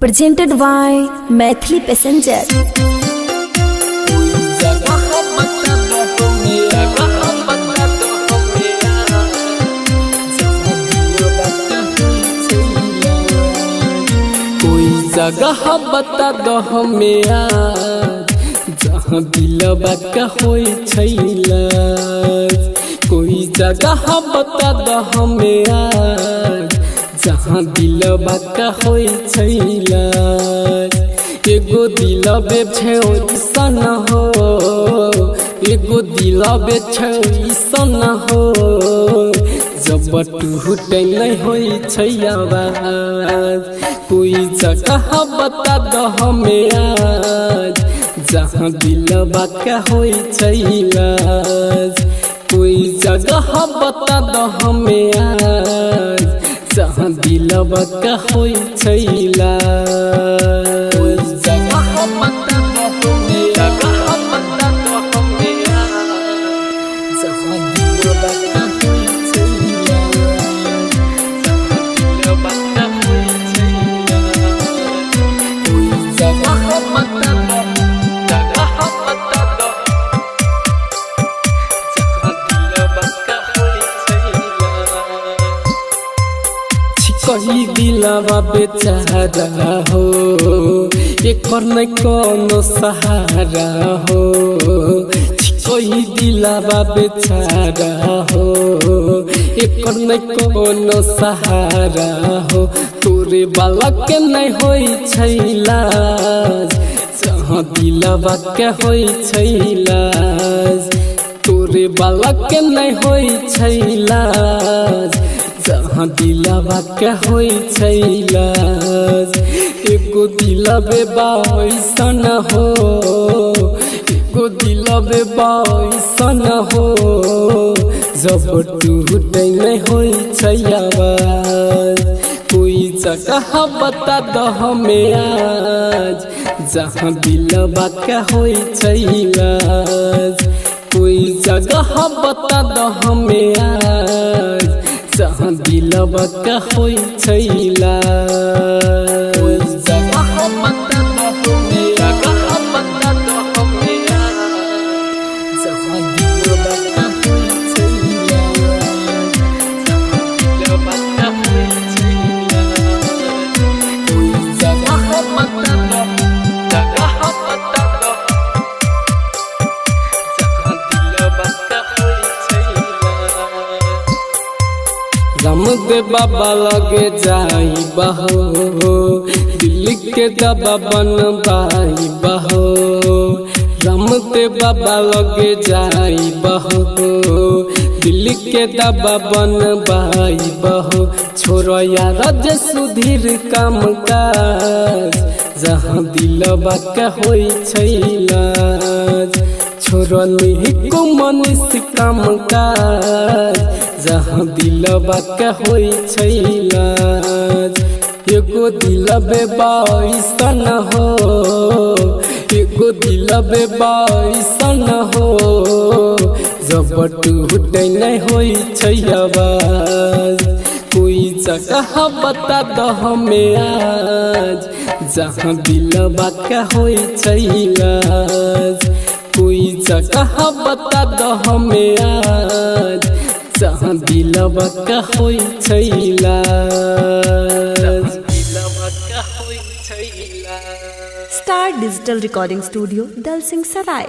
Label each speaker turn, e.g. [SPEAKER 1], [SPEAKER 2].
[SPEAKER 1] Presented by Maithili Passenger.
[SPEAKER 2] कोई जगह बता दो हमें आज, जहाँ दिलवा का होई छै इलाज। कोई जगह बता दो हमें आज, जहाँ दिलवा का होई छै इलाज। एगो दिलबे छै ओइसन हो, एगो दिलबे छै ओइसन हो, जब टूटे नहीं होई छै आवाज। कोई जगह बता दो हमें आज, जहाँ दिलवा का होई छै इलाज। कोई जगह बता दो हमें आज, जहाँ दिलवा का होई छै इलाज। कोई जगह बता दो हमें, जगह बता दो हमें आज, जहाँ दिलवा का होई छै इलाज। जहाँ दिलवा का होई छै इलाज। कोई जगह बता दो, जगह बता दो, जहाँ दिलवा का होई छै इलाज। कही दिलवा बेचारा हो, एकर नहीं कोनो सहारा हो। कही दिलवा बेचारा हो, एकर नहीं कोनो सहारा हो। तोरे बाला के नहीं होई छै इलाज, जहाँ दिलवा के होई छै इलाज। तोरे बाला के नहीं होई छै इलाज, जहाँ दिलवा के होई छै इलाज। एगो दिलबे बाइसन हो, एगो दिलबे बाइसन हो, जब टूटे नहीं होई छै आवाज। कोई जगह बता दो हमें आज, जहाँ दिलवा के होई छै इलाज। कोई जगह बता दो हमें आज, जहाँ दिलवा का होई छै इलाज। कोई जगह बता दो हमें, जगह बता दो हमें आज, जहाँ दिलवा का होई छै इलाज। जहाँ दिलवा का होई छै इलाज। कोई जगह बता दो, जगह बता दो, जहाँ दिलवा का होई छै इलाज। रामदेव बाबा लगे जाई बहो, दिल के दबा बनवाई बहो। रामदेव बाबा लगे जाई बहो, दिल के दबा बनवाई बहो। छोरो यार जे सुधीर काम काज, जहाँ दिलवा के होई छै इलाज। छोरो निहिको मनीष काम काज, जहाँ दिलवा के होई छै इलाज। एगो दिलबे बाइसन हो, एगो दिलबे बाइसन हो, जब टूटे नहीं होई छै आवाज। कोई जगह बता दो हमें आज, जहाँ दिलवा के होई छै इलाज। कोई जगह बता दो हमें आज, जहाँ दिलवा का होई छै इलाज। दिलवा का होई छै इलाज।
[SPEAKER 1] Star Digital Recording Studio, Dalsingh Sarai.